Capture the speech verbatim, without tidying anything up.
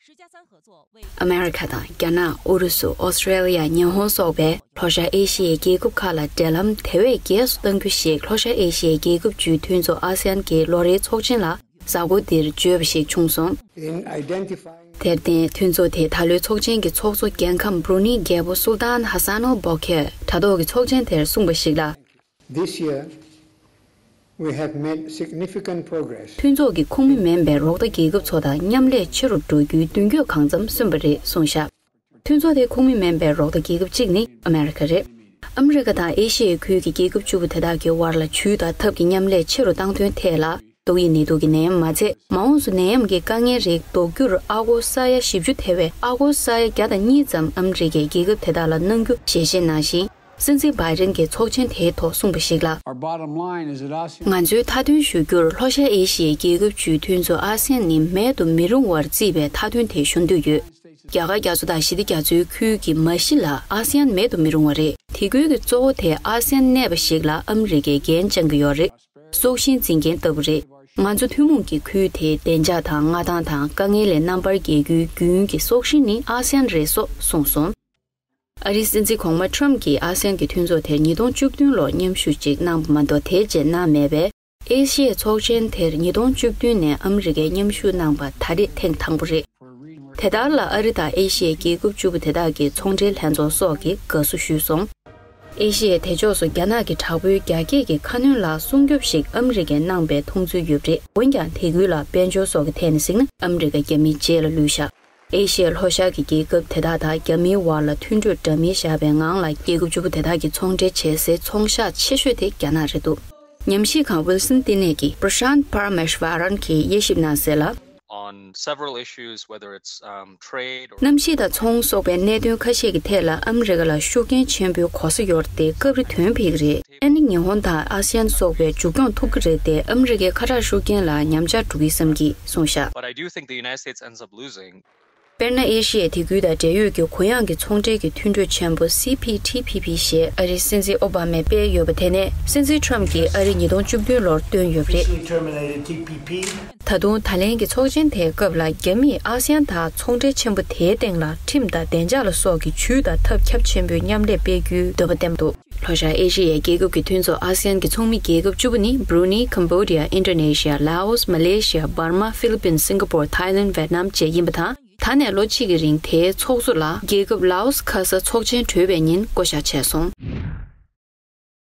ཨ་མེ་རི་ཁ་དང་རྒྱ་ནག་ཨུ་རུ་སུ། ཨོ་སི་ཀྲེ་ལི་ཡ། ཉི་ཧོང་སོགས་པས་ལྷོ་ཤར་ཨེ་ཤི་ཡའི་རྒྱལ་ཁབ་ཁག་ལ་འབྲེལ་ལམ་དེ་བས་རྒྱས་སུ་གཏང་རྒྱུ་ཞིག་ལྷོ་ཤར་ཨེ་ཤི་ཡའི་རྒྱལ་ཁབ་བཅུའི་མཐུན་ཚོགས་ཨ་སི་ཡན་གྱི་ལོ་རེའི་ཚོགས་ཆེན་ལ་གཟའ་འཁོར་འདིར་བརྗོད་པ་ཞིག་བྱུང་སོང་། In identifying དེར་བརྟེན། མཐུན་ཚོགས་དེའི་ད་ལོའི་ཚོགས་ཆེན་གྱི་ཚོགས་གཙོ་རྒྱལ་ཁམས་བྷྲུ་ནི་རྒྱལ་པོ་སུལ་ཏཱན་ཧ་སན་ཨལ་བོ་ཁེར་དྲ་ཐོག་གི་ཚོགས་ཆེན་དེར་གསུངས་པ་ཞིག་ལ། This year, we have made significant progress. མཐུན་ཚོགས་ཀྱི་ཁོངས་མི་མིན་པའི་རོགས་ཟླ་རྒྱལ་ཁབ་ཚོ་དང་མཉམ་ལས་ཆེ་རུ་འགྲོ་རྒྱུའི་མདུན་སྐྱོད་གང་འཚམ་སོན་པ་རེད་གསུངས་བཞག་མཐུན་ཚོགས་དེའི་ཁོངས་མི་མིན་པའི་རོགས་ཟླ་རྒྱལ་ཁབ་གཅིག་ནི་ཨ་མེ་རི་ཁ་རེད། ཨ་མེ་རི་ཁ་དང་ཨེ་ཤི་ཡའི་ཁུལ་གྱི་རྒྱལ་ཁབ་བཅུ་པོ་དེ་དག་གི་དབར་ལ་ཇུས་དང་ཐབས་ཀྱི་མཉམ་ལས་ཆེ་རུ་བཏང་དོན་ཐད་ལ། ཏོག་དབྱིབས་ནད་དུག་གི་ནད་ཡམས་མ་ཚད། མ་འོངས་སུ་ནད་ཡམས་ཀྱི་དཀའ་ངལ་རིགས་ཟློག་རྒྱུར་ཨ་སྒོར་ས་ཡ་བཞི་བཅུ་ཐེ་བའི་ཨ་སྒོར་ས་ཡ་བརྒྱ་དང་གཉིས་ཙམ་ཨ་མི་རི་ཀའི་རྒྱལ་ཁབ་དེ་དག་ལ་གནང་རྒྱུ་ཞལ་བཞེས་གནང་ཞིང་། སྲིད་འཛིན་བྷའི་ཌེན་གྱིས་ཚོགས་ཆེན་དེའི་ཐོག་གསུངས་པ་ཞིག་ལ། Our bottom line is that ASEAN ང་ཚོའི་མཐའ་དོན་ཞུ་རྒྱུར་ལྷོ་ཤར་ཨེ་ཤི་ཡའི་རྒྱལ་ཁབ་བཅུའི་མཐུན་ཚོགས་ཨ་སི་ཡན་ནི་མེད་དུ་མི་རུང་བར་བརྩིས་པའི་མཐའ་དོན་དེ་ཞུ་འདོད་ཡོད། རྒྱ་གར་རྒྱ་མཚོ་དང་ཞི་བདེ་རྒྱ་མཚོའི་ཁུལ་གྱི་མ་གཞི་ལ་ཨ་སི་ཡན་མེད་དུ་མི་རུང་བ་རེད། དེ་ཁུལ་གྱི་གཙོ་བོ་དེ་ཨ་སི་ཡན་གནས་པ་ཞིག་ལ་ཨ་མི་རི་ཀས་འགན་བཅངས་ཀྱི་ཡོད་རེད། སྲོག་ཤིང་འཛིན་མཁན་ལྟ་བུ་རེད། ང་ཚོ་ཐུན་མོང་གི་ཁུལ་དེའི་བདེ་འཇགས་དང་མངའ་ཐང་དང་དཀའ་ངལ་ལས་རྣམ་པར་རྒྱལ་རྒྱུའི་རྒྱུན་གྱི་སྲོག་ཤིང་ནི་ཨ་སི་ཡན་རེད་སོགས་གསུངས་སོང་། ཨ་རིའི་སྲིད་འཛིན་གོང་མ་ཁྲམ་གྱིས་ཨ་སི་ཡན་གྱི་མཐུན་ཚོགས་དེར་ཉིས་སྟོང་བཅུ་བདུན་ལོར་མཉམ་ཞུགས་ཅིག་གནང་བ་མ་གཏོགས་དེ་རྗེས་གནང་མེད་པས། ཨེ་ཤི་ཡའི་ཚོགས་ཆེན་དེར་ཉིས་སྟོང་བཅུ་བདུན་ནས་ཨ་མི་རི་ཀས་མཉམ་ཞུགས་གནང་བ་ད་རེས་ཐེངས་དང་པོ་རེད། དེ་ལྟར་ལ་ཨ་རི་དང་ཨེ་ཤི་ཡའི་རྒྱལ་ཁབ་བཅུ་པོ་དེ་དག་གི་ཚོང་འབྲེལ་ལྷན་ཚོགས་སོགས་ཀྱིས་དགའ་བསུ་ཞུས་སོང་། ཨེ་ཤི་ཡའི་དེ་ཕྱོགས་སུ་རྒྱ་ནག་གི་དྲག་པོའི་རྒྱ་སྐྱེད་ཀྱི་ཁ་སྣོན་ལ་སྲུང་སྐྱོབ་ཞིག་ཨ་མི་རི་ཀས་གནང་པའི་མཐོང་ཚུལ་ཡོད་པ་རེད། འོན་ཀྱང་དེ་ཁུལ་ལ་དཔལ་འབྱོར་སོགས་ཀྱི་ཐད་ནས་གཟིགས་ན་ཨ་མི་རི་ཀ་རྒྱ་མིའི་རྗེས་ལ་ལུས་བཞག་ཨེ་ཤི་ཡའི་ལྷོ་ཤར་གྱི་རྒྱལ་ཁབ་དེ་དག་དང་རྒྱ་མིའི་དབར་ལ་མཐུན་གྲོས་འདྲ་མིན་བཞག་པའི་ངང་ལ་རྒྱལ་ཁབ་བཅུ་པོ་དེ་དག་གིས་ཚོང་འབྲེལ་བྱེད་སའི་ཚོང་ཤག་ཆེ་ཤོས་དེ་རྒྱ་ནག་རེད་འདུག་ཉམས་ཞིབ་ཁང་Wilson་ལྟེ་གནས་ཀྱི་Prashant Parameswaran གྱིས་དབྱེ་ཞིབ་གནང་གསལ་ལ། On several issues, whether it's, um, trade or གནམ་གཤིས་དང་ཚོང་སོགས་པའི་གནད་དོན་ཁ་ཤས་ཀྱི་ཐད་ལ་ཨ་མི་རི་ཀ་ལ་ཤུགས་རྐྱེན་ཆེན་པོའི་གོ་ས་ཡོད་རེད་དེ་སྐབས་རེ་དོན་ཕིག་རེད། ཨ་ནི་ཉི་ཧོང་དང་ཨ་སི་ཡན་སོགས་པས་མཇུག་སྐྱོང་ཐུབ་ཀྱི་རེད་དེ་ཨ་མི་རི་ཀའི་ཁ་གྲག་ཤུགས་རྐྱེན་ལ་ཉམས་ཆག་འགྲོ་གི་བསམ་གྱིས་གསུངས་བཞག But I do think the United States ends up losing. དཔེར་ན་ཨེ་ཤི་ཡའི་དེ་ཁུལ་དང་འབྲེལ་ཡོད་ཀྱི་གུ་ཡངས་ཀྱི་ཚོང་འབྲེལ་གྱི་མཐུན་གྲོས་ཆེན་པོ་སི་པི་ཐི་པི་པི་ཞེས་ཨ་རིའི་སྲིད་འཛིན་ཨོ་བྷ་མས་སྤེལ་ཡོད་པ་དེ་ནས་སྲིད་འཛིན་ཁྲམ་གྱིས་ཨ་རི་ཉིས་སྟོང་བཅུ་བདུན་ལོར་བཏོན་ཡོད་པ་རེད། Officially terminated T P P. ད་དུང་ད་ལན་གྱི་ཚོགས་ཆེན་དེའི་སྐབས་ལ་རྒྱ་མིས་ཨ་སི་ཡན་དང་ཚོང་འབྲེལ་ཆེན་པོ་དེའི་སྟེང་ལ་ཁྲིམས་དང་བདེ་འཇགས་ལ་སོགས་ཀྱི་ཇུས་དང་ཐབས་ཁྱབ་ཆེན་པོའི་མཉམ་ལས་སྤེལ་རྒྱུའི་འདོད་པ་བསྟན་འདུག་ལྷོ་ཤར་ཨེ་ཤི་ཡའི་རྒྱལ་ཁབ་ཀྱི་མཐུན་ཚོགས་ཨ་སི་ཡན་གྱི་ཚོགས་མི་རྒྱལ་ཁབ་བཅུ་པོ་ནི་Brunei, Cambodia, Indonesia, Laos, Malaysia, Burma, Philippines, Singapore, Thailand, Vietnam བཅས་ཡིན་པ་དང་། ད་ནས་ལོ་གཅིག་གི་རིང་དེའི་ཚོགས་གཙོ་ལ་རྒྱལ་ཁབ་ལའོ་སི་ཁ་ས་ཚོགས་ཆེན་གྲོལ་བའི་ཉིན་བསྐོ་བཞག་བྱས་སོང་།